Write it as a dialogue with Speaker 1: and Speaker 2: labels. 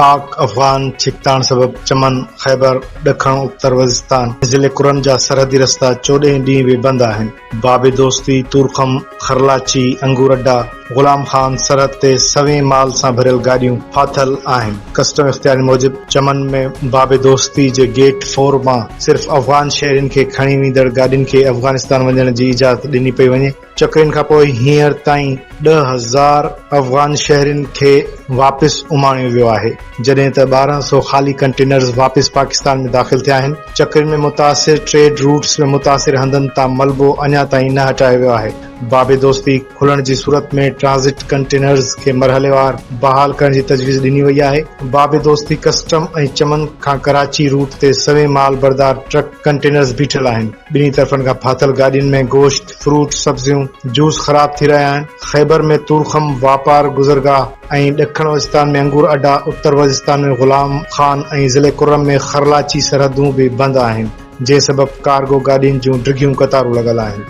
Speaker 1: پاڪ افغان ڇڪتاڻ سبب چمن، خيبر، ڏکڻ اتر وزستان ۽ ضلعي ڪرم جا سرحدي رستا چوڏهين ڏينهن به بند آهن. باب دوستي، تورخم، خرلاچي، انگور اڊا، غلام خان سرحد تي سوين مال سان ڀريل گاڏيون ڦاٿل آهن. ڪسٽم اختيارين موجب چمن ۾ باب دوستي جي گيٽ فور مان صرف افغان شهرين کي کڻي ويندڙ گاڏين کي افغانستان وڃڻ جي اجازت ڏني پئي وڃي. چڪرين کانپوء هينئر تائين 10,000 افغان شهرين کي واپس اماڻيو ويو آهي، جڏهن ته 1200 خالي ڪنٽينرز واپس پاڪستان ۾ داخل ٿيا آهن، چڪرين ۾ متاثر ٽريڊ روٽس ۾ متاثر هنڌن تان ملبو اڃا تائين نه هٽايو ويو آهي. باب دوستي کلڻ جي صورت ۾ ٽرانزٽ ڪنٽينرز کي مرحليوار بحال ڪرڻ جي تجويز ڏني وئي آهي. باب دوستي ڪسٽم ۽ چمن کان ڪراچي روٽ تي سوين مال بردار ٽرڪ ڪنٽينرز بيٺل آهن، ٻنهي طرفن کان ڦاٿل گاڏين ۾ گوشت، فروٽ، سبزيون، جوس خراب ٿي رهيا آهن، خيبر ۾ تورخم واپار گذرگاهه ۽ ڏکڻ وزستان ۾ انگور اڊا، اتر وزستان ۾ غلام خان ۽ ضلعي ڪرم ۾ خرلاچي سرحدون به بند آهن، جنهن سبب ڪارگو گاڏين جون ڊگهيون قطارون لڳل آهن.